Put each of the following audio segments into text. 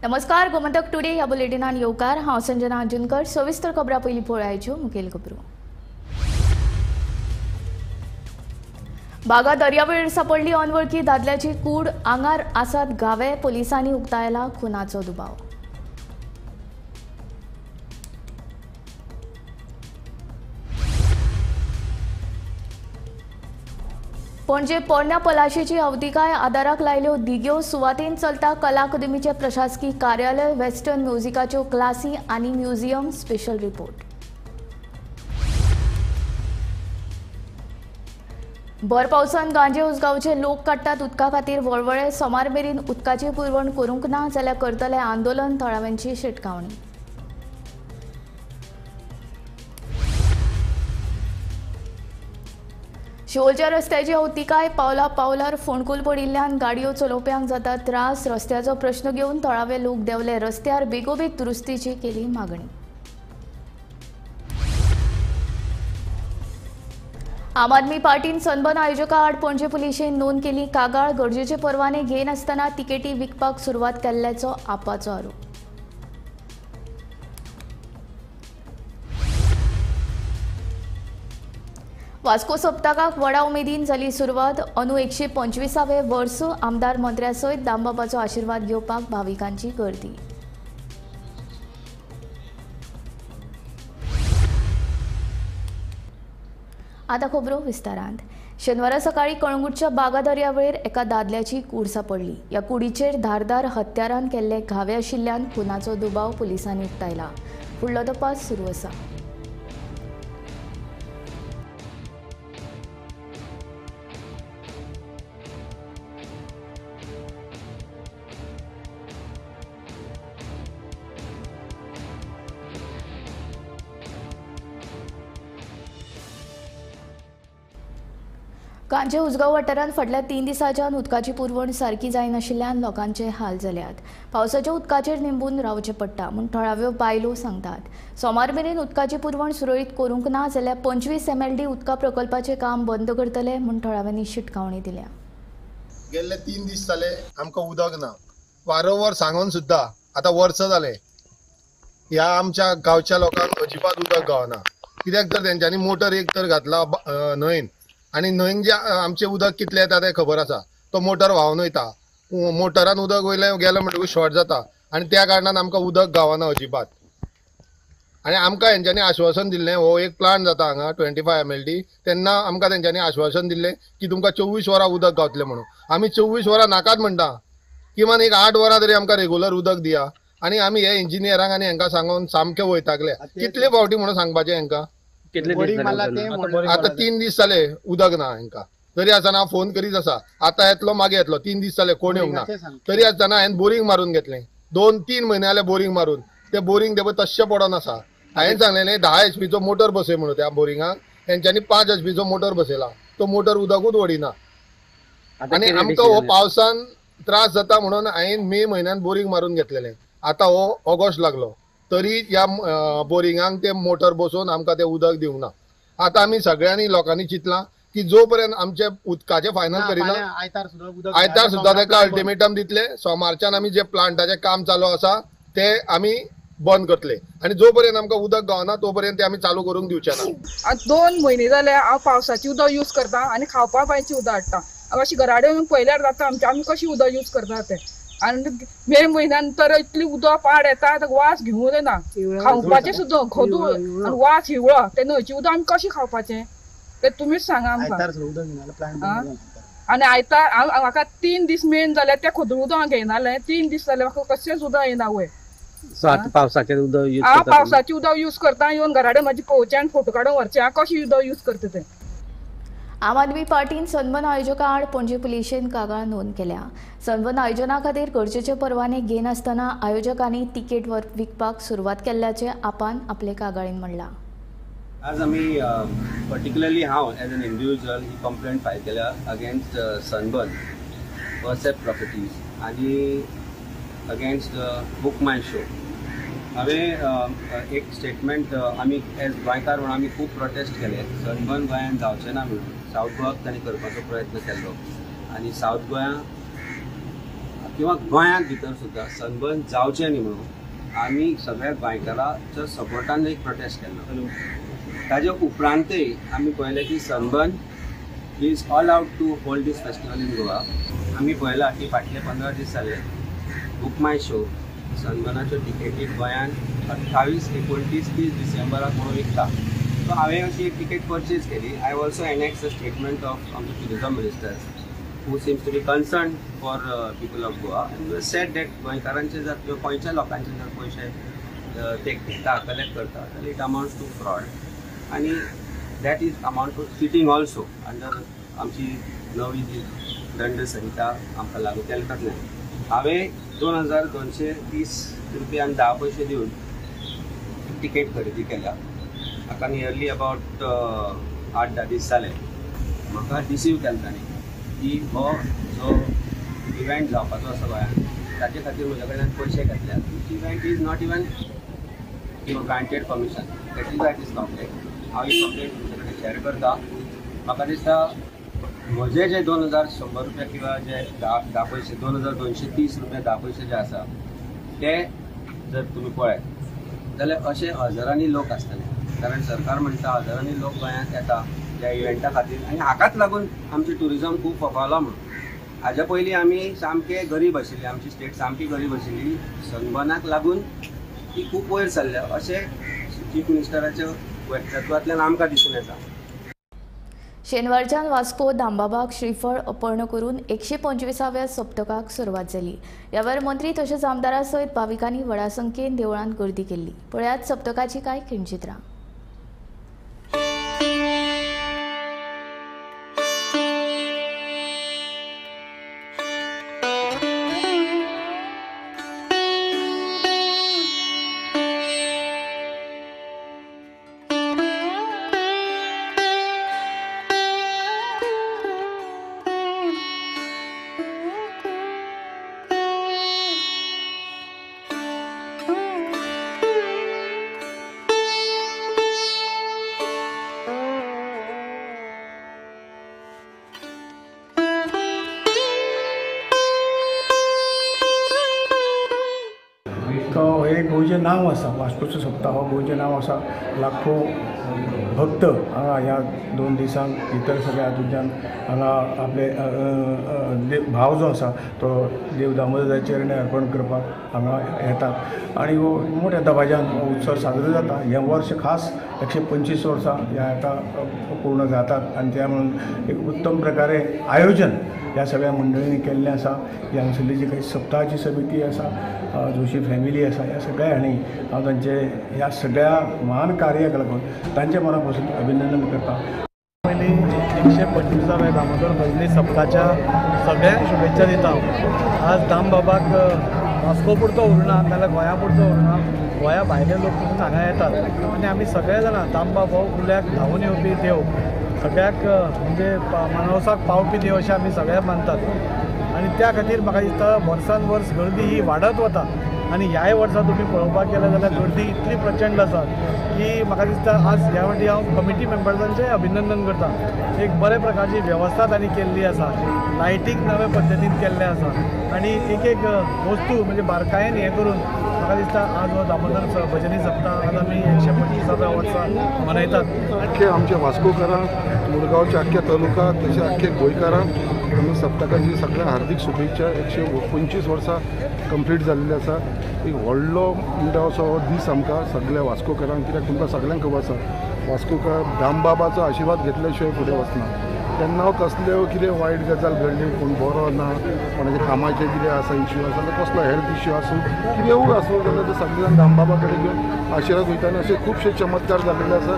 नमस्कार, गोमंतक टुडे ह्या बुलेटिनान येवकार. हांव संजना अंजुनकर. सविस्तर खबरां पयलीं पळयाच्यो मुखेल खबरो. बागा दर्यावेळेर सापडली अनवळखी दादल्याची कूड, आंगार आसात घावे, पोलिसांनी उक्तायला खुनाचो दुबाव. पणजे पोरण्या पलाशीची अवतिकाय आदाराक लायल्यो दिग्यो, सुवातेन चलता कला अकादमीचें प्रशासकी कार्यालय, वेस्टर्न म्युझिकाच्यो क्लासी आनी म्युझियम. Special report. भर पावसान गांजे उसगांवचे लोक काडटात उदका खातीर वळवळे. सोमार मेरेन उदकाची पुरवण करूंक ना जाल्यार करतले आंदोलन, थळाव्यांची शिटकावणी. शिवोलच्या रस्त्याची अवतिकाय पावला पावलार फोंडकूल पडिल्ल्यान गाडयो चलोवप्यांक जाता त्रास. रस्त्याचो प्रश्न घेवन थळावे लोक देंवले रस्त्यार, बेगोबेग दुरुस्तीची केली मागणी. आम आदमी पार्टीन सनबर्न आयोजका आड पणजे पुलिशेन नोंद केली कागाळ. गरजेचे परवाने घेनासतना तिकेटी विकपाक सुरवात केल्ल्याचो आपाचो आरोप. वास्को सप्तकाक व्हडा उमेदीन जाली सुरवात. अंदू 125वें वर्स आमदार मंत्र्या सयत दामबाबाचो आशिर्वाद घेवपाक भाविकांची गर्दी. आतां खबरो विस्तारांत. शेनवारा सकाळी कळंगूटच्या बागा दर्यावेळेर एका दादल्याची कूड सापडली. ह्या कुडीचेर धारदार हत्यारान केल्ले घावे आशिल्ल्यान खुनाचो दुबाव पुलिसांनी उक्तायला. फुडलो तपास सुरू आसा. गांजे उसगांव वाठारांत फाटल्या 3 दिसांच्यान उदकाची पुरवण सारकी जायनाशिल्ल्यान लोकांचे हाल जाल्यात. पावसाच्या उदकाचेर निंबून रावचें पडटा म्हूण थळाव्यो बायलो सांगतात. सोमार मेरेन उदकाची पुरवण सुरळीत करूंक ना जाल्यार 25 MLD उदका प्रकल्पाचें काम बंद करतले म्हूण थळाव्यांनी शिटकावणी दिल्या. गेल्ले 3 दीस जाले आमकां उदक ना. वारंवार सांगून सुद्दां आतां वर्स जालें ह्या आमच्या गांवच्या लोकांक अजिबात उदक गावना. कित्याक तर तेंच्यांनी मोटर एक तर घातला न्हंयन, आनी न्हंयन जे आमचें उदक कितलें येता तें खबर आसा. तो मोटर व्हांवन वयता, मोटरान उदक वयलें गेलें म्हणटकूच शॉर्ट जाता आनी त्या कारणान आमकां उदक गावना अजिबात. आनी आमकां हेंच्यांनी आश्वासन दिल्लें, हो एक प्लांट जाता हांगा 25 MLD, तेन्ना आमकां तेंच्यांनी आश्वासन दिल्लें की तुमकां 24 वरां उदक गावतलें म्हणून. आमी 24 वरां नाकात म्हणटा, किमान एक 8 वरां तरी आमकां रेगुलर उदक दिया. आनी आमी हे इंजिनियरांक आनी हेंकां सांगून सामकें वयतागले. कितले फावटी म्हणून सांगपाचें हेंकां? आतां 3 दीस जाले उदक ना हेंकां. तरी आसतना हांव फोन करीत आसा, आतां येतलो मागीर येतलो, 3 दीस जाले कोण येवंक ना. तरी आसतना हांवें बोरींग मारून घेतलें, 2-3 म्हयने जाले बोरींग मारून. तें बोरींग तें पळय तश्शें पडोन आसा. हांवें सांगलेलें 10 HPचो मोटर बसय म्हणून त्या बोरिंगाक, तेंच्यांनी 5 HPचो मोटर बसयला. तो मोटर उदकूच वडिना. आनी आमकां हो पावसान त्रास जाता म्हणून हांवें मे म्हयन्यान बोरींग मारून घेतलेलें. आतां हो ऑगस्ट लागलो तरी ह्या बोरिंगांक ते मोटर बसोवन आमकां तें उदक दिवंक ना. आतां आमी सगळ्यांनी लोकांनी चिंतलां की जो पर्यंत आमचे उदकाचें फायनल करिना, आयतार सुद्दां ताका अल्टिमेटम दितले. सोमारच्यान आमी जे प्लांटाचें काम चालू आसा तें आमी बंद करतले आनी जो पर्यंत आमकां उदक गावना तो पर्यंत ते आमी चालू करूंक दिवचे ना. 2 म्हयने जाले हांव पावसाचें उदक यूज करता आनी खावपा बांयचें उदक हाडटा. अशी घरा कडेन पळयल्यार जाता आमचें, आमी कशें उदक यूज करता तें. आनी मे म्हयन्यान तर इतली उदक पाड येता, वास घेवूंक येना, खावपाचें सुद्दां खदूळ आनी वास हिवळो. तें न्हंयचें उदक आमी कशें खावपाचें तें तुमीच सांगा आमकां. आनी आयतार म्हाका 3 दीस मेन जाल्यार तें खदूळ उदक हांव घेयनालें. 3 दीस जाले म्हाका कशेंच उदक येना. वय पावसाचें उदक, हांव पावसाचें उदक यूज करता. येवन घरा कडेन म्हाजी पळोवचें आनी फोटो काडून व्हरचें हांव कशें उदक यूज करता तें. आम आदमी पार्टीन सनबर्न आयोजका आड पणजे पुलिशेन कागाळ नोंद केल्या. सनबर्न आयोजना खातीर गरजेचे परवाने घेनासतना आयोजकांनी तिकेट विकपाक सुरवात केल्ल्याचें आपान आपले कागाळीन म्हणलां. आज आमी पर्टिक्युलरली हांव as an individual he complaint file केल्या अगेन्स्ट सनबर्न परसेप्ट प्रॉपर्टीज आनी अगेन्स्ट बुक माय शो. हांवें एक स्टेटमेंट, आमी एज गोंयकार म्हणून आमी खूब प्रोटेस्ट केले सनबर्न गोंयांत जावचें ना म्हणून. सावथ गोवाक तांणी करपाचो प्रयत्न केल्लो आनी सावथ गोंया किंवा गोंयांत भितर सुद्दां सनबर्न जावचें न्ही म्हणून आमी सगळ्या गोंयकाराच्या सपोर्टान एक प्रोटेस्ट केल्लो. ताजे उपरांतय आमी पळयलें की Sunburn is all out to hold this festival in Goa. आमी पळयलां की फाटले 15 दीस जाले बुक माय शो सनबर्नाच्यो टिकेटी गोंयांत 28, 29, 30 डिसेंबराक म्हणून विकता. सो हांवें अशी एक टिकेट परचेज केली. I also annex a statement of आमचे tourism minister who seems to be concerned for people of Goa and said that गोंयकारांचे जर किंवा गोंयच्या लोकांचे जर पयशे ते घेता, कलेक्ट करता जाल्यार it amounts to fraud आनी that is amount to cheating also under आमची नवी जी दंड संहिता आमकां लागू केल्या कडल्यान. हांवें 2230 रुपया आनी 10 पयशे दिवन तिकेट खरेदी केल्या. म्हाका नियरली अबावट 8-10 दीस जाले. म्हाका डिसीव केलें तांणी की हो जो इव्हेंट जावपाचो आसा गोंयांत ताचे खातीर म्हज्या कडल्यान पयशे घेतल्यात. Event is not even granted permission, that is why this complaint. हांव ही कंप्लेंट तुमचे कडेन शेअर करता. म्हाका दिसता म्हजे जे 2100 रुपया किंवा जे 10 पयशे 2230 रुपया 10 पयशे जे आसा ते जर तुमी पळयत जाल्यार अशे हजारांनी लोक आसतले, कारण सरकार म्हणटा हजारांनी लोक गोंयांत येता ह्या इव्हेंटा खातीर आनी हाकाच लागून आमचें ट्युरिजम खूब फोफावलां म्हणून. हाज्या पयलीं आमी सामके गरीब आशिल्ले, आमची स्टेट सामकी गरीब आशिल्ली, सनबर्नाक लागून ती खूब वयर सरल्या अशें चीफ मिनिस्टराच्या वक्तृत्वांतल्यान आमकां दिसून येता. शेनवारच्यान वास्को दामबाबाक श्रीफळ अर्पण करून 125व्या सप्तकाक सुरवात जाली. ह्या वेळार मंत्री तशेंच आमदारा सयत भाविकांनी व्हडा संख्येन देवळांत गर्दी केल्ली. पळयात सप्तकाची कांय खिणचित्रां. तो एक गोंयचें नांव आसा, वास्कोचो सप्ताह हो गोंयचें नांव आसा. लाखो भक्त हांगा ह्या 2 दिसांक इतर सगळ्या हातूंतल्यान हांगा आपले भाव जो आसा तो देव दामोदराच्या चरणी अर्पण करपाक हांगा येतात आनी हो मोठ्या दबाज्यान हो उत्सव साजरो जाता. हें वर्स खास 125 वर्सां ह्या हाका पूर्ण जातात आनी त्या म्हणून एक उत्तम प्रकारे आयोजन ह्या सगळ्या मंडळींनी केल्लें आसा. ही हांगासरली जी काही सप्ताहाची समिती आसा, जोशी फॅमिली आसा, ह्या सगळ्या हांणी हांव तांचे ह्या सगळ्या महान कार्याक लागून तांचे मना पासून अभिनंदन करता. पयलीं 125व्या दामोदर भजनी सप्ताच्या सगळ्यांक शुभेच्छा दिता. आज दामबाबाक वास्को पुरतो उरना नाल्यार गोंया पुरतो उरना, गोंया भायले लोक पसून हांगा येतात आनी आमी सगळे जाणां दामबाब हो उल्याक धांवून येवपी देव, सगळ्याक म्हणजे मानवसाक पावपी देव अशें आमी सगळे मानतात आनी त्या खातीर म्हाका दिसता वर्सान वर्स गर्दी ही वाडत वता आनी ह्याय वर्सा तुमी पळोवपाक गेले जाल्यार गर्दी इतली प्रचंड आसा की म्हाका दिसता आज ह्या फावटी हांव कमिटी मेंबर्सांचें अभिनंदन करता. एक बरे प्रकारची वेवस्था तांणी केल्ली आसा, लायटींग नवे पद्दतीन केल्लें आसा आनी एक एक वस्तू म्हणजे बारकायेन हें करून म्हाका दिसता आज हो दामोदर भजनी सप्ताह आज आमी 125व्या वर्सा मनयतात. आख्खे आमच्या वास्कोकारांक, मुरगांवच्या आख्ख्या तालुका तशें आख्खे गोंयकारांक आमी सप्तकाची सगळ्यांक हार्दीक शुभेच्छा. 125 वर्सां कंप्लीट जाल्लें आसा. एक व्हडलो म्हणटा असो हो दीस आमकां सगळ्या वास्कोकारांक, कित्याक तुमकां सगळ्यांक खबर आसा वास्कोकार दामबाबाचो आशिर्वाद घेतल्या शिवाय फुडें वचना. तेन्ना कसल्यो कितें वायट गजाल घडली, कोण बरो ना, कोणाच्या कामाचें कितें आसा इश्यू आसा, जाल्यार कसलो हेल्थ इश्यू आसूं कितेंय आसूं जाल्यार ते सगळे जाण दामबाबा कडेन घेवन आशिर्वाद वयता आनी अशे खुबशे चमत्कार जाल्लेले आसा.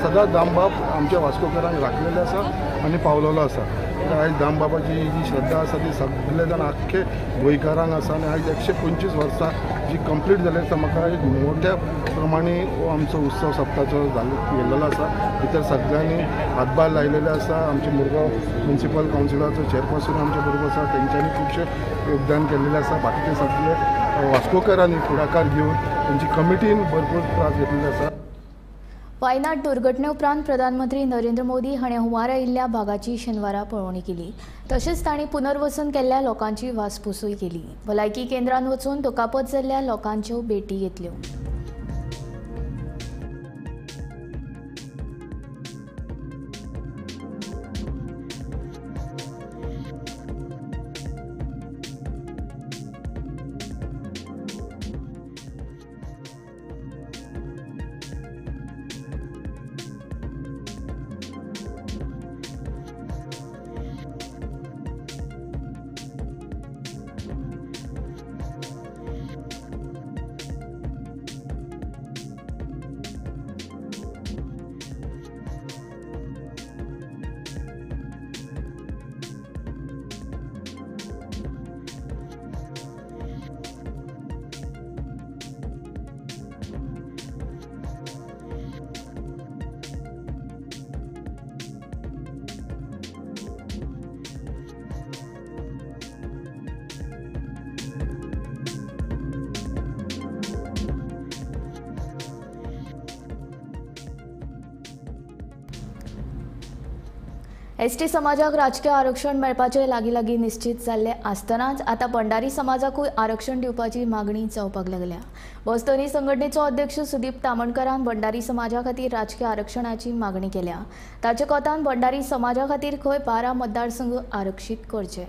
सदांच दामबाब आमच्या वास्कोकारांक राखलेले आसा आनी पावलेलो आसा. आयज दामबाबाची जी श्रद्धा आसा ती सगळे जाण आख्खे गोंयकारांक आसा आनी आयज 125 वर्सां जी कंप्लीट जाली आसा. म्हाका एक मोठ्या प्रमाणे हो आमचो उत्सव सप्ताचो गेल्लो आसा. भितर सगळ्यांनी हातभार लायलेले आसा. आमचे मुरगांव म्युनिसिपल कावन्सिलाचो चेअरपर्सन आमच्या बरोबर आसा, तेंच्यांनी खुबशें योगदान केल्लेलें आसा. बाकीचे सगळे वास्कोकारांनी फुडाकार घेवन तेंची कमिटीन भरपूर त्रास घेतलेले आसा. वायनाड दुर्घटने उपरांत प्रधानमंत्री नरेंद्र मोदी हाणें हुंवार आयिल्ल्या भागाची शेनवारा पळोवणी केली. तशेंच तांणी पुनर्वसन केल्ल्या लोकांची वासपुसूय केली. भलायकी केंद्रांत वचून दुखापत जाल्ल्या लोकांच्यो भेटी घेतल्यो. एसटी समाजाक राजकीय आरक्षण मेळपाचें लागीं लागीं निश्चित जाल्लें आसतनाच आतां भंडारी समाजाकूय आरक्षण दिवपाची मागणी जावपाक लागल्या. बसधनी संघटनेचो अध्यक्ष सुदीप तामणकरान भंडारी समाजा खातीर राजकीय आरक्षणाची मागणी केल्या. ताचे कोतान भंडारी समाजा खातीर खंय 12 मतदारसंघ आरक्षीत करचे.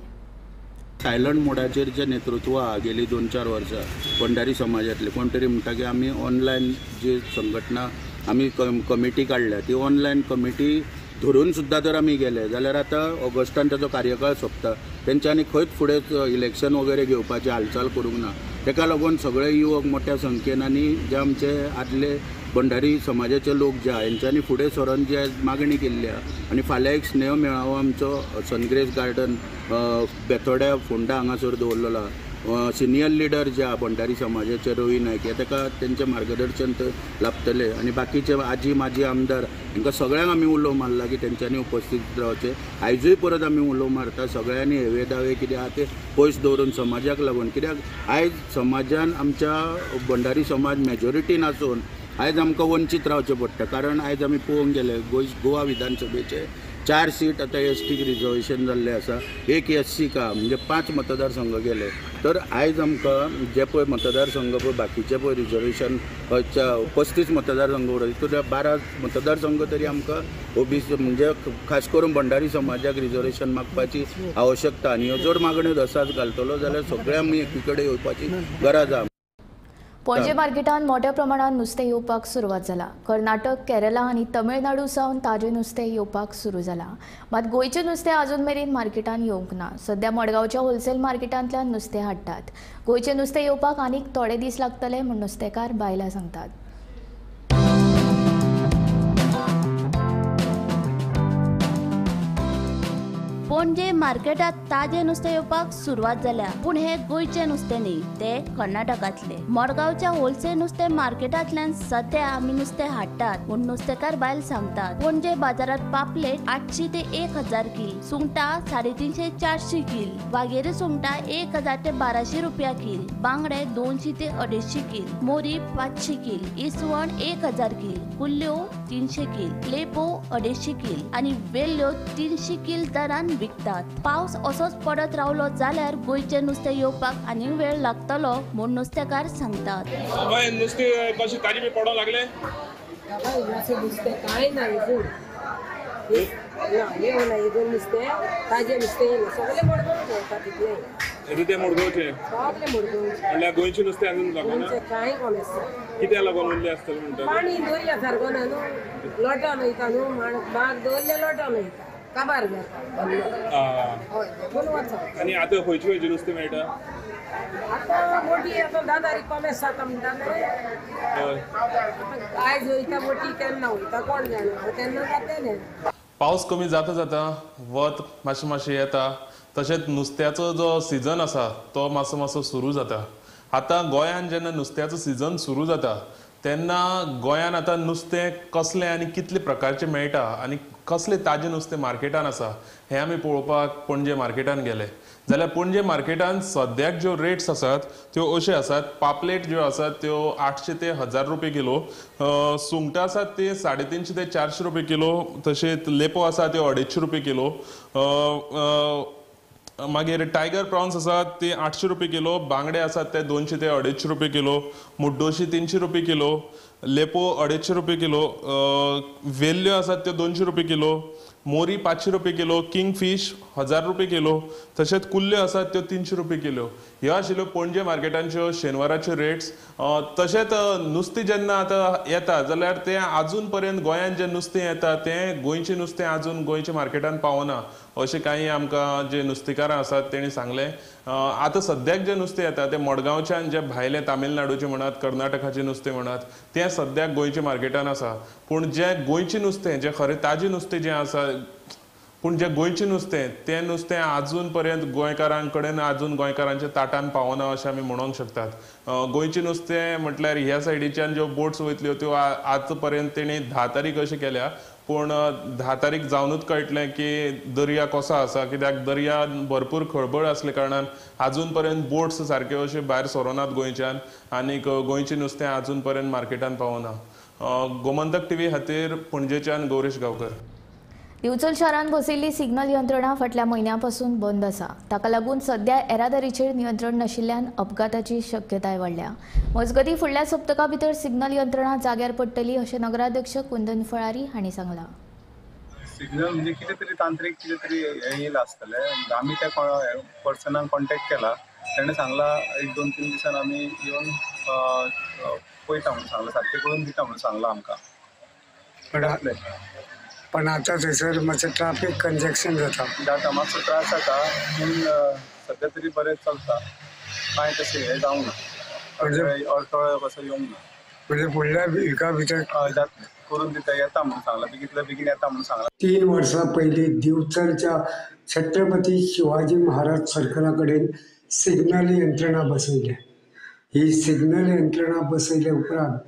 सायलंट मोडाचेर जे नेतृत्व आहा गेली 2-4 वर्सां भंडारी समाजांतले कोण तरी म्हणटा की आमी ऑनलायन जी संघटना आमी कमिटी काडल्या ती ऑनलायन कमिटी धरून सुद्दां जर आमी गेले जाल्यार आतां ऑगस्टान ताजो कार्यकाळ सोंपता, तेंच्यांनी खंयच फुडें इलेक्शन वगैरे घेवपाची हालचाल करूंक ना. ताका लागून सगळे युवक मोठ्या संख्येन आनी जे आमचे आदले भंडारी समाजाचे लोक जे आहा हेंच्यांनी फुडें सरून जे मागणी केल्ली आहा आनी फाल्यां एक स्नेह मेळावो आमचो सनग्रेस गार्डन बेतोड्या फोंडा हांगासर दवरलेलो आहा. सिनियर लिडर जे आहा भंडारी समाजाचे रवी नायक हे ताका तेंचें मार्गदर्शन थंय लाभतलें आनी बाकीचे आजी माजी आमदार हांकां सगळ्यांक आमी उलो मारला की तेंच्यांनी उपस्थीत रावचें. आयजूय परत आमी उलो मारता सगळ्यांनी हेवे दावे कितें आहा ते पयस दवरून समाजाक लागून, कित्याक आयज समाजान आमच्या भंडारी समाज मेजॉरिटीन आसून आयज आमकां वंचीत रावचें पडटा. कारण आयज आमी पळोवंक गेले गोवा विधानसभेचे 4 सीट आतां एस टीक रिजर्वेशन जाल्लें आसा, 1 एस सीक आहा, म्हणजे 5 मतदारसंघ गेले. तर आयज आमकां जे पळय मतदारसंघ पळय बाकीचे पळय रिजर्वेशन 35 मतदारसंघ उरले तर 12 मतदारसंघ तरी आमकां ओबीसी म्हणजे खास करून भंडारी समाजाक रिजर्वेशन मागपाची आवश्यकता आनी ह्यो जर मागण्यो दसाच घालतलो जाल्यार सगळे आमी एकी कडेन येवपाची गरज आहा. पणजे मार्केटांत मोठ्या प्रमाणात नुस्तें येवपाक सुरवात जाला. कर्नाटक, केरला आनी तमिळनाडू सावन ताजें नुस्तें येवपाक सुरू जाला. मात गोंयचें नुस्तें अजून मेरेन मार्केटांत येवंक ना. सद्या मडगांवच्या होलसेल मार्केटांतल्यान नुस्तें हाडटात. गोंयचें नुस्तें येवपाक आनीक थोडे दीस लागतले म्हूण नुस्तेकार बायलां सांगतात. पणजे मार्केटात ताजें नुस्तें येवपाक सुरवात जाल्या, पूण हे गोंयचें नुस्तें न्ही, ते कर्नाटकांतले. मडगांवच्या होलसेल नुस्तें मार्केटांतल्यान सद्या आमी नुस्तें हाडटात म्हूण नुस्तेकार बायल सांगतात. पणजे बाजारात पापलेट 800 ते 1000 कील, सुंगटां 350 400 कील, वागेरी सुंगटां 1000 ते 1200 रुपया कील, बांगडे 200 ते 250 कील, मोरी 500 कील, इसवण 1000 कील, कुल्ल्यो 300 कील, लेपो 250 कील आनी वेल्ल्यो 300 कील दरान विकतात. पावस असोच पडत रावलो जाल्यार गोंयचें नुस्तें येवपाक आनी वेळ लागतलो म्हूण नुस्तेकार सांगतात. नुस्तें कशें ताजें बी पडोंक लागलें? नुस्तें कांय ना, नुस्तें ताजें नुस्तें सगळें मडगांवचें येता तितलें. तें मडगांवचें सगळें मडगांवचें म्हणल्यार गोंयचें नुस्तें अजून लागना? कांय कोण आसता कित्याक लागून उरलें आसतलें म्हणटा? पाणी दर्या सारको ना न्हू, लोटोन वयता न्हू, बाग दवरलें लोटोन वयता, काबार जाता. आनी आतां खंयचें खंयचें नुस्तें मेळटा? आतां बोटी आतां 10 तारीख कोमेस जाता म्हणटा न्हू, आयज वयता बोटी केन्ना वयता कोण जाणा, तेन्ना जातलें. पावस कमी जाता जाता वत मातशें मातशें येता, तशेंच नुस्त्याचो जो सिजन आसा तो मातसो मातसो सुरू जाता. आतां गोंयांत जेन्ना नुस्त्याचो सिजन सुरू जाता तेन्ना गोंयांत आतां नुस्तें कसलें आनी कितले प्रकारचें मेळटा आनी कसलें ताजें नुस्तें मार्केटान आसा हें आमी पळोवपाक पणजे मार्केटान गेले. जाल्यार पणजे मार्केटान सद्याक ज्यो रेट्स आसात त्यो अश्यो आसात. पापलेट ज्यो आसात त्यो 800 ते 1000 रुपये किलो, सुंगटां आसात ती 350 ते 400 रुपये किलो, तशेंच लेपो आसा त्यो 250 रुपये किलो, मागीर टायगर प्रॉन्स आसात ते 800 रुपये किलो, बांगडे आसात ते 200 ते 250 रुपये किलो, मुड्डोशी 300 रुपये किलो, लेपो 250 रुपये किलो, वेल्ल्यो आसात त्यो 200 रुपये किलो, मोरी 500 रुपये किलो, किंग फिश 1000 रुपये किलो, तशेंच कुल्ल्यो आसात त्यो 300 रुपये किलो. ह्यो आशिल्ल्यो पणजे मार्केटांच्यो शेनवाराच्यो रेट्स. तशेंच नुस्तें जेन्ना आतां येता जाल्यार तें आजून पर्यंत गोंयांत जें नुस्तें येता तें गोंयचें नुस्तें आजून गोंयच्या मार्केटान पावना अशें कांय आमकां जे नुस्तेकारां आसात तेणी सांगलें. आतां सद्याक जें नुस्तें येता तें मडगांवच्यान जें भायलें तामिळनाडूचें म्हणात, कर्नाटकाचें नुस्तें म्हणात, तें सद्याक गोंयच्या मार्केटान आसा. पूण जें गोंयचें नुस्तें, जें खरें ताजें नुस्तें जें आसा, पूण जें गोंयचें नुस्तें तें नुस्तें आजून पर्यंत गोंयकारां कडेन आजून गोंयकारांच्या ताटान पावना अशें आमी म्हणूंक शकतात. गोंयचें नुस्तें म्हटल्यार ह्या सायडीच्यान ज्यो बोट्स वयतल्यो त्यो आतां पर्यंत तेणी 10 तारीख अशें केल्या, पूण 10 तारीख जावनूच कळटलें की दर्या कसो आसा, कित्याक दर्या भरपूर खळबळ आसल्या कारणान आजून पर्यंत बोट्स सारक्यो अश्यो भायर सरोनात गोंयच्यान आनीक गोंयचें नुस्तें आजून पर्यंत मार्केटान पावना. गोमंतक टीव्ही खातीर पणजेच्यान गौरेश गांवकर. दिवचल शारांत बसयिल्ली सिग्नल यंत्रणा फाटल्या म्हयन्या पासून बंद आसा. ताका लागून सद्या येरादारीचेर नियंत्रण नाशिल्ल्यान अपघाताची शक्यताय वाडल्या. मजगतीं फुडल्या सप्तका भितर सिग्नल यंत्रणा जाग्यार पडटली अशें नगराध्यक्ष कुंदन फळारी हांणी सांगलां. सिग्नल म्हणजे कितें तरी तांत्रीक कितें तरी हें येयलां आसतलें. आमी त्या पर्सनाक कॉन्टेक्ट केला, तेणें सांगलां 1-2-3 दिसान आमी येवन पळयता म्हणून सांगलां, सारकें करून दिता म्हणून सांगलां आमकां. पण आता थंयसर मातशें ट्राफीक कंजेक्शन जाता, जाता मातसो त्रास जाता, पूण सद्या तरी बरें चलता, कांय तशें हें जावंक ना, म्हणजे अडथळो कसो येवंक ना. म्हणजे फुडल्या विका भितर जातलें, करून दिता, येता म्हणून सांगलां, बेगींतल्या बेगीन येता म्हणून सांगलां. 3 वर्सां पयलीं दिवचलच्या छत्रपती शिवाजी महाराज सर्कला कडेन सिग्नल यंत्रणा बसयल्या. ही सिग्नल यंत्रणा बसयल्या उपरांत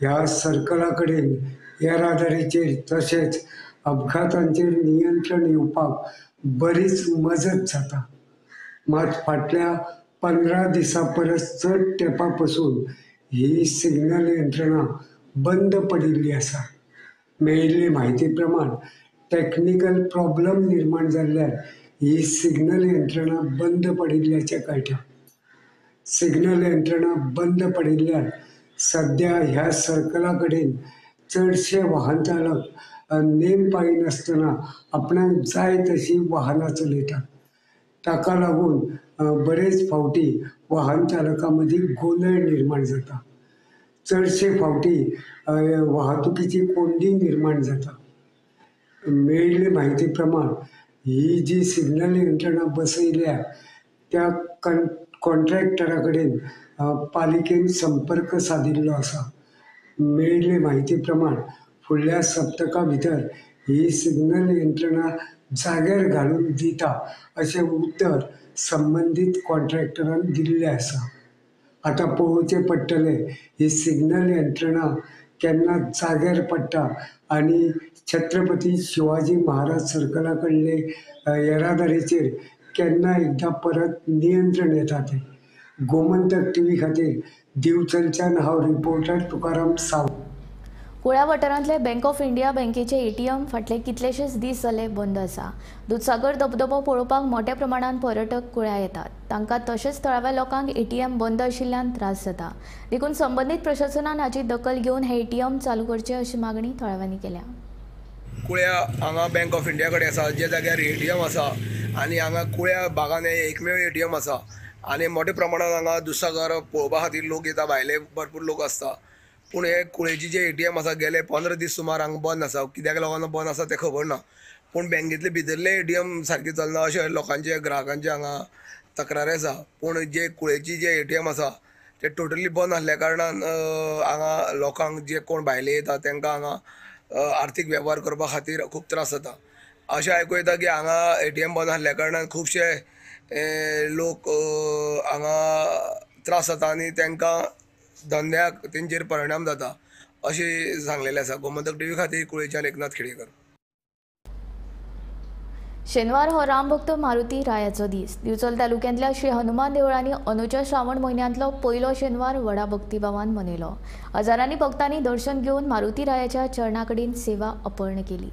ह्या सर्कला कडेन येरादारीचेर तशेंच अपघातांचेर नियंत्रण येवपाक बरीच मजत जाता. मात फाटल्या 15 दिसां परस चड तेंपा पसून ही सिग्नल यंत्रणा बंद पडिल्ली आसा. मेळिल्ले म्हायती प्रमाण टॅक्निकल प्रॉब्लम निर्माण जाल्ल्यान ही सिग्नल यंत्रणा बंद पडिल्ल्याचें कळटा. सिग्नल यंत्रणा बंद पडिल्ल्यान सद्या ह्या सर्कला कडेन चडशे वाहन चालक नेम पाळिनासतना आपणाक जाय तशी वाहनां चलयतात. ताका लागून बरेच फावटी वाहन चालकां मदीं गोंदळ निर्माण जाता. चडशे फावटी वाहतुकीची कोंडी निर्माण जाता. मेळिल्ले म्हायती प्रमाण ही जी सिग्नल यंत्रणा बसयल्या त्या कॉन्ट्रॅक्टरा कडेन पालिकेन संपर्क सादिल्लो आसा. मेळिल्ले म्हायती प्रमाण फुडल्या सप्तका भितर ही सिग्नल यंत्रणा जाग्यार घालून दिता अशें उतर संबंदीत कॉन्ट्रॅक्टरान दिल्लें आसा. आतां पळोवचें पडटलें ही सिग्नल यंत्रणा केन्ना जाग्यार पडटा आनी छत्रपती शिवाजी महाराज सर्कला कडले येरादारीचेर केन्ना एकदां परत नियंत्रण येता तें. गोमंतक टीव्ही खातीर दिवचलच्यान हांव रिपोर्टर तुकाराम सावंत. कुळ्या वाठारांतले बँक ऑफ इंडिया बँकेचे एटीएम फाटले कितलेशेच दीस जाले बंद आसा. दुदसागर धबधबो पळोवपाक मोठ्या प्रमाणात पर्यटक कुळ्या येतात. तांकां तशेंच थळाव्या लोकांक एटीएम बंद आशिल्ल्यान त्रास जाता. देखून संबंदीत प्रशासनान हाची दखल घेवन हे एटीएम चालू करचे अशी मागणी थळाव्यांनी केल्या. कुळ्या हांगा बँक ऑफ इंडिया कडेन आसा, जे जाग्यार एटीएम आसा आनी हांगा कुळ्या भागान एकमेव एटीएम आसा आनी मोठ्या प्रमाणात हांगा दुदसागर पळोवपा खातीर लोक येता, भायले भरपूर लोक आसता. पूण हे कुळेची जे एटीएम आसा गेले 15 दीस सुमार हांगा बंद आसा. कित्याक लागून बंद आसा तें खबर ना, पूण बँकेंतले भितरले एटीएम सारकें चलना अशें लोकांचे ग्राहकांचे हांगा तक्रारी आसा. पूण जे कुळेची जे एटीएम आसा ते टोटली बंद आसल्या कारणान हांगा लोकांक जे कोण भायले येता तांकां हांगा आर्थीक वेव्हार करपा खातीर खूब त्रास जाता. अशें आयकूं येता की हांगा एटीएम बंद आसल्या कारणान खुबशे लोक हांगा त्रास जाता आनी तांकां धंद्याक तेंचेर परिणाम जाता अशें सांगलेलें आसा. गोमंतक टीव्ही खातीर कुळेच्यान एकनाथ खेडेकर. शेनवार हो रामभक्त मारुती रायाचो दीस. दिवचल तालुक्यांतल्या श्री हनुमान देवळांनी अंदूच्या श्रावण म्हयन्यांतलो पयलो शेनवार व्हडा भक्तिभावान मनयलो. हजारांनी भक्तांनी दर्शन घेवन मारुती रायाच्या चरणा कडेन सेवा अर्पण केली.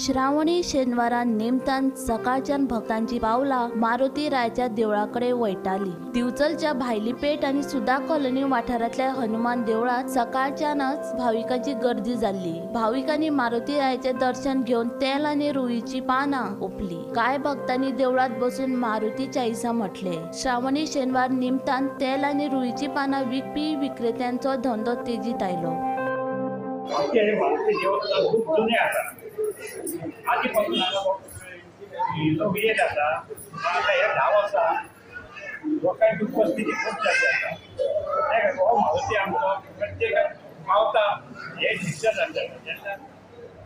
श्रावणी शेनवारा निमतान सकाळच्यान भक्तांची पावलां मारुती रायाच्या देवळाकडे वयताली. दिवचलच्या भायली पेठ आनी सुधा कॉलनी वाठारांतल्या हनुमान देवळांत सकाळच्यानच भाविकांची गर्दी जाल्ली. भाविकांनी मारुती रायाचें दर्शन घेवन तेल आनी रुईची पानां ओंपली. कांय भक्तांनी देवळांत बसून मारुती चाळीसा म्हटले. श्रावणी शेनवार निमतान तेल आनी रुईची पानां विकपी विक्रेत्यांचो धंदो तेजीत आयलो. आदीपासून लोक येत आसा. आतां ह्या 10 वर्सां लोकांची उपस्थिती खूब जाल्ली आसा. हो मारुती आमचो प्रत्येकाक पावता हें सिद्ध जाल्लें आसा. तेन्ना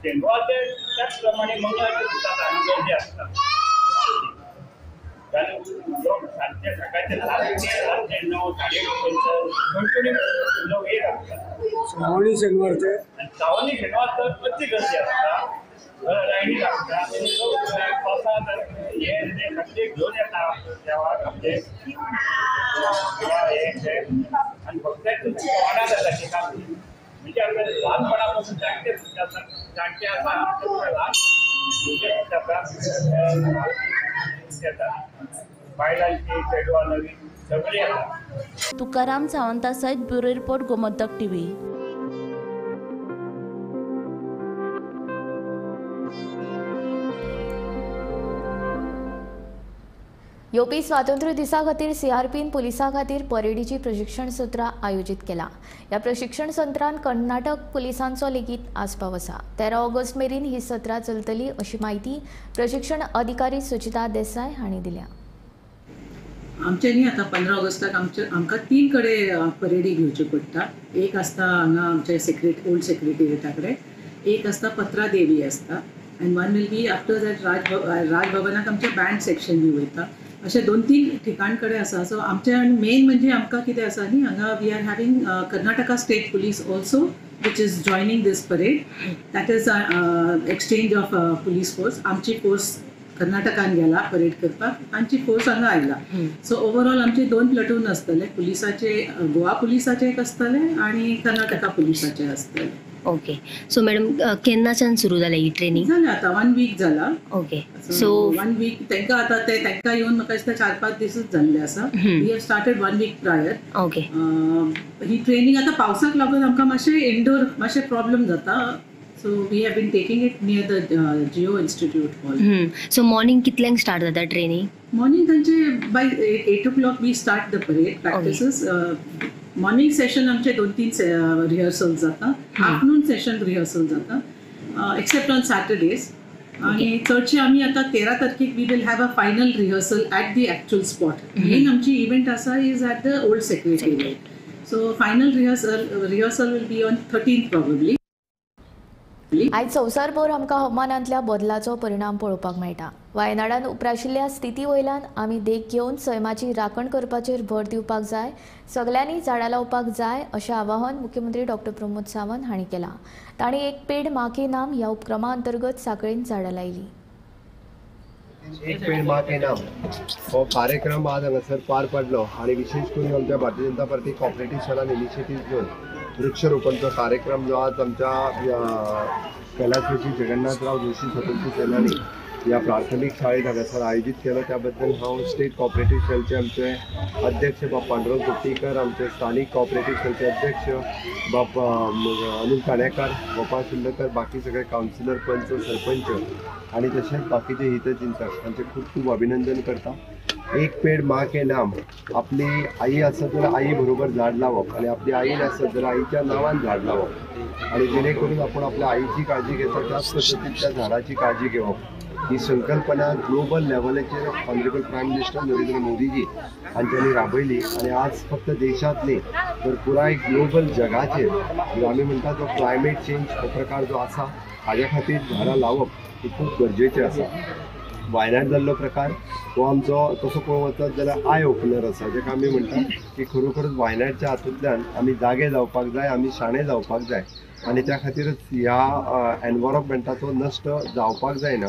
शेनवार ते त्याच प्रमाणे मंगळारची सुद्दां हांगा गर्दी आसता. लोक सांजचे सकाळचे 7 ते 9 9:30 पर्यंत कंटिन्यू लोक येत आसता. श्रावणी शेनवार ते श्रावणी शेनवार तर अति गर्दी आसता. लायनी लागता आनी लोक प्रसाद हे ते सगळे घेवन येता देवाक आपले हे ते आनी भक्तांची वाडा जाता की म्हणजे आपल्या ल्हानपणापासून जाणटे जाणटे आसा ल्हान भुरगे येता, बायलांची चेडवां नवीन सगळीं येता. तुकाराम सावंता सयत ब्युरो रिपोर्ट, गोमंतक टीव्ही. येवपी स्वातंत्र्य दिसा खातीर सीआरपीन पुलिसां खातीर परेडीची प्रशिक्षण सत्रां आयोजीत केला. ह्या प्रशिक्षण सत्रांत कर्नाटक पुलिसांचो लेगीत आस्पाव आसा. 13 ऑगस्ट मेरेन ही सत्रां चलतली अशी म्हायती प्रशिक्षण अधिकारी सुचिता देसाय हांणी दिल्या. आमचे न्ही आतां 15 ऑगस्टाक आमकां 3 कडेन परेडी घेवच्यो पडटा. एक आसता हांगा आमचे ओल्ड सेक्रेटेरिएटा कडेन, एक आसता पत्रादेवी आसता, and one will be after that राजभवनाक आमचें बँड सेक्शन बी वयता. अशे 2-3 ठिकाण कडेन आसा. सो आमचे मेन म्हणजे आमकां कितें आसा न्ही, हांगा we are having Karnataka state police also which is joining this parade. That is exchange of police force. आमची फोर्स कर्नाटकान गेला परेड करपाक, तांची फोर्स हांगा आयला. सो ओवरऑल आमचे 2 प्लटून आसतले, पुलिसाचे गोवा पुलिसाचे एक आसतले आनी कर्नाटका पुलिसाचे आसतले. ओके, सो मॅडम केन्नाच्यान सुरू जालें ही ट्रेनिंग? जालें आतां 1 वीक जाला. ओके, सो 1 वीक तांकां आतां ते तांकां येवन म्हाका दिसता 4-5 दिसूच जाल्ले आसा. We have started 1 week prior. Okay, he training आतां पावसाक लागून आमकां मातशें इंडोर मातशें प्रॉब्लम जाता. So we have been taking it near the Jio Institute hall. So morning कितल्यांक स्टार्ट जाता ट्रेनिंग? मॉर्निंग तांचे by 8 o'clock we start the parade practices. Morning session आमचे 2-3 रिहर्सल जाता, आफ्टरनून सेशन रिहर्सल जाता, एक्सेप्ट ऑन सॅटरडेज. आणि चडशे आमी आतां 13 तारखेक we will have a final rehearsal at the actual spot. Main आमची इव्हेंट आसा is at the old secretariat. So final rehearsal will be on 13th probably. आयज संवसारभर आमकां हवामानांतल्या बदलाचो परिणाम पळोवपाक मेळटा. वायनाडान उप्राशिल्ल्या स्थिती वयल्यान आमी देख घेवन सैमाची राखण करपाचेर भर दिवपाक जाय, सगल्यांनी झाडां लावपाक जाय अशें आवाहन मुख्यमंत्री डॉक्टर प्रमोद सावंत हांणी केलां. तांणी एक पेड माँ के नाम ह्या उपक्रमा अंतर्गत सांखळेन झाडां लायली. एक पेड माँ के नाम हो कार्यक्रम आज हांगासर पार पडलो आनी विशेष करून आमच्या Bharatiya Janata party cooperative सेलान initiative घेवन वृक्षरोपणचो कार्यक्रम जो आज आमच्या कैलासवासी जगन्नाथराव जोशी स्वतंत्र सेनानी ह्या प्राथमीक शाळेत हांगासर आयोजीत केलो. त्याबद्दल हांव स्टेट कॉपरेटीव सेलचे आमचे अध्यक्ष बाब पांडुरंग कुट्टीकर, आमचे स्थानीक कॉपरेटीव सेलचे अध्यक्ष बाब अनिल काणेकर, गोपाळ शिल्लकर, बाकी सगळे कावन्सिलर, पंच, सरपंच आनी तशेंच बाकीचे हितचिंतक हांचे खूब खूब अभिनंदन करता. एक पेड माँ के नाम, आपली आई आसत जाल्यार आई बरोबर झाड लावप आनी आपली आई नासत जाल्यार आईच्या नांवान झाड लावप आनी जेणे करून आपण आपल्या आईची काळजी घेता त्याच पद्दतीन त्या झाडाची काळजी घेवप. ही संकल्पना ग्लोबल लेवलाचेर honourable prime minister Narendra Modiji हांच्यांनी राबयली आनी आज फक्त देशांत न्ही तर पुराय ग्लोबल जगाचेर आमी म्हणटा तो क्लायमेट चेंज हो प्रकार जो आसा हाज्या खातीर झाडां लावप ही खूब गरजेचें आसा। वायनाड जाल्लो प्रकार हो आमचो तसो पळोवंक वचत जाल्यार I opener आसा, जेका आमी म्हणटा की खरोखरच वायनाडच्या हातूंतल्यान आमी जागे जावपाक जाय, आमी शाणे जावपाक जाय आनी त्या खातीरच ह्या एनवायरमेंटाचो नश्ट जावपाक जायना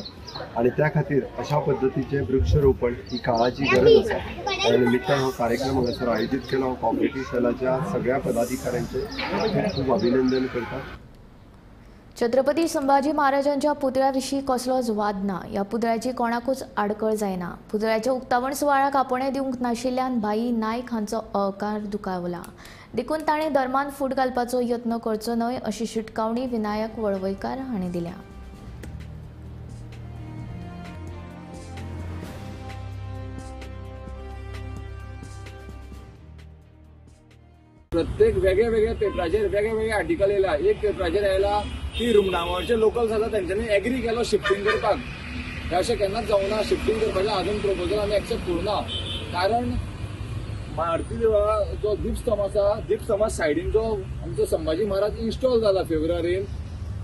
आनी त्या खातीर अशा पद्दतीचें वृक्षरोपण ही काळाची गरज आसा। त्या निमित्तान हो कार्यक्रम हांगासर आयोजीत केला। हांव कॉपरेटीव सेलाच्या सगळ्या पदाधिकाऱ्यांचें खूब खूब अभिनंदन करता। छत्रपती संभाजी महाराजांच्या पुतळ्याविशीं कसलोच वाद ना। ह्या पुतळ्याची कोणाकूच आडखळ जायना। पुतळ्याच्या उक्तावण सुवाळ्याक आपोवणें दिवंक नाशिल्ल्यान भाई नायक हांचो अहकार दुखावला। देखून ताणें धर्मान फूट घालपाचो यत्न करचो न्हय अशी शिटकावणी विनायक वळवयकार हांणी दिल्या। प्रत्येक वेगळे वेगळे पेपराचेर वेगळे वेगळे आर्टिकल येयला। एक पेपराचेर आयला की रुमडावळचे लोकल्स आसा तेंच्यांनी एग्री केलो शिफ्टींग करपाक। हें अशें केन्नाच जावना। शिफ्टींग करपाचें आजून प्रपोजल आमी एक्सेप्ट करूं ना, कारण मारुती देवळा जो दीपस्तंभ आसा, दीपस्तंभा सायडीन जो आमचो संभाजी महाराज इन्स्टॉल जाला फेब्रुवारीन,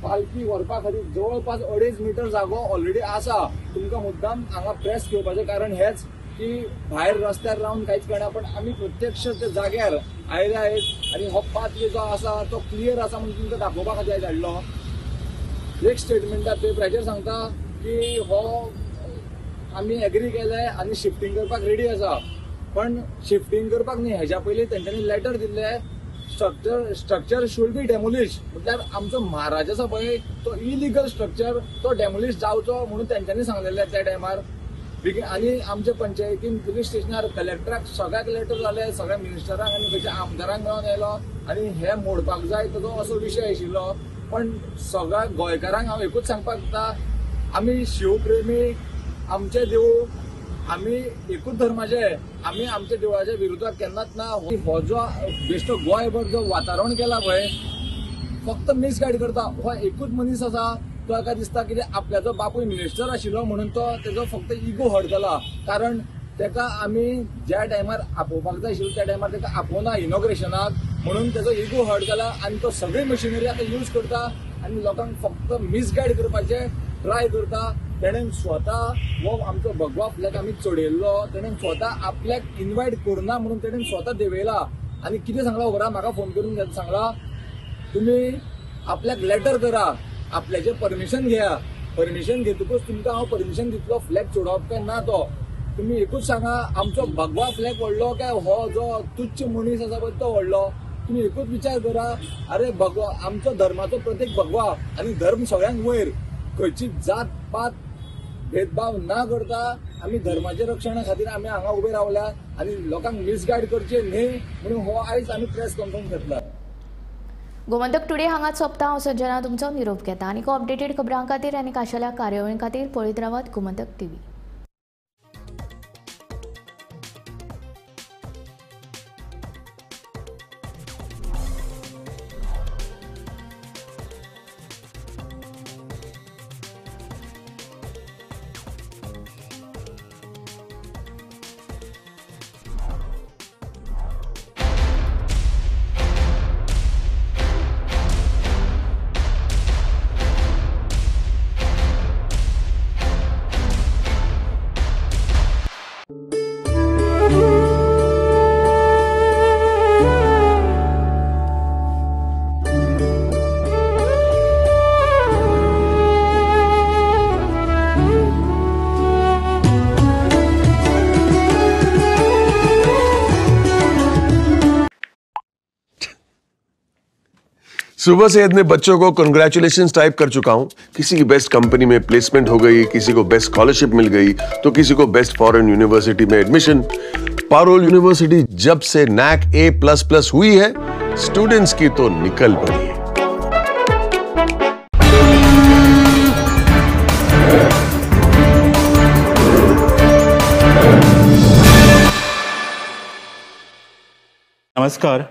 पालखी व्हरपा खातीर जवळपास 2.5 मिटर जागो ऑलरेडी आसा। तुमकां मुद्दाम हांगा प्रेस घेवपाचें कारण हेंच की भायर रस्त्यार रावन कांयच कळना, पण आमी प्रत्यक्ष त्या जाग्यार आयले आहेत आनी हो पाथवे जो आसा तो क्लियर आसा म्हणून तुमकां दाखोवपा खातीर आयज हाडलो। एक स्टेटमेंटार पेपराचेर सांगता की हो आमी एग्री केले आनी शिफ्टींग करपाक रेडी आसा, पण शिफ्टींग करपाक न्ही, हेज्या पयलीं तेंच्यांनी लेटर दिल्लें स्ट्रक्चर should be demolish, म्हटल्यार आमचो महाराज आसा पळय तो इलिगल स्ट्रक्चर तो डेमोलिश जावचो म्हणून तेंच्यांनी सांगलेलें त्या टायमार। आनी आमच्या पंचायतीन पुलीस स्टेशनार कलेक्टराक सगळ्याक लेटर जाले, सगळ्या मिनिस्टरांक आनी खंयच्या आमदारांक मेळोन आयलो आनी हे मोडपाक जाय ताजो असो विशय आशिल्लो। पण सगळ्या गोंयकारांक हांव एकूच सांगपाक जाता, आमी शिवप्रेमी, आमचें देवूळ, आमी एकूच धर्माचे, आमी आमच्या देवळाच्या विरोधात केन्नाच ना। हो जो बेश्टो गोंयभर जो वातावरण केला पळय फक्त मिसगायड करता। हो एकूच मनीस आसा, ताका दिसता कितें आपल्याचो बापूय मिनिस्टर आशिल्लो म्हणून तो तेजो फक्त इगो हर्ट जाला, कारण तेका आमी ज्या टायमार आपोवपाक जाय आशिल्लो त्या टायमार तेका आपोवना इनॉग्रेशनाक, म्हणून तेजो इगो हर्ट जाला आनी तो सगळी मशिनरी आतां यूज करता आनी लोकांक फक्त मिसगायड करपाचें ट्राय करता। तेणें स्वता हो आमचो भगवा फ्लॅग आमी चडयल्लो, तेणें स्वता आपल्याक इनवायट करुना म्हणून तेणें स्वता देंवयला आनी कितें सांगला खबर, म्हाका फोन करून सांगला तुमी आपल्याक लेटर करा, आपल्याचें परमिशन घेया, परमिशन घेतकूच तुमकां हांव परमिशन दितलो फ्लॅग चडोवप काय ना तो। तुमी एकूच सांगा आमचो भगवा फ्लॅग व्हडलो काय हो जो तुच्छ मनीस आसा पळय तो व्हडलो? तुमी एकूच विचार करा, अरे भगवा आमचो धर्माचो प्रतीक भगवा आनी धर्म सगळ्यांक वयर, खंयची जात पात भेदभाव ना करता आमी धर्माच्या रक्षणा खातीर आमी हांगा उबे रावल्या आनी लोकांक मिसगायड करचे न्ही म्हणून हो आयज आमी प्रेस कॉन्फरन्स घेतला। गोमंतक टुडे हांगाच सोंपता। हांव सज्जना तुमचो निरोप घेता आनी अपडेटेड खबरां खातीर आनी खाशेल्या कार्यावळीं खातीर पळयत रावात गोमंतक टीव्ही। सुबह से इतने बच्चों को कंग्रेचुलेशंस टाइप कर चुका हूं। किसी की बेस्ट कंपनी में प्लेसमेंट हो गई, किसी को बेस्ट स्कॉलरशिप मिल गई, तो किसी को बेस्ट फॉरेन यूनिवर्सिटी में एडमिशन। पारोल यूनिवर्सिटी जब से नैक A++ हुई है, स्टूडेंट्स की तो निकल पड़ी है। नमस्कार,